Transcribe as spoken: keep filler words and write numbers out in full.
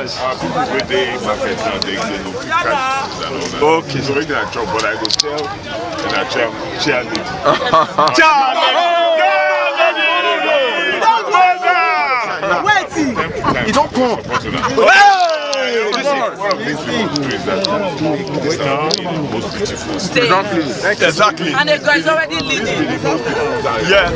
Our people wey dey market now, they dey look catch and all that. Okay. So wetin I chop, but I go tell and I tell chairlady. Chairlady. Chairlady. Wait. E don come. Hey! One of these people do is that this town is the most beautiful. Exactly. Exactly. And the guy is already leading. Yeah.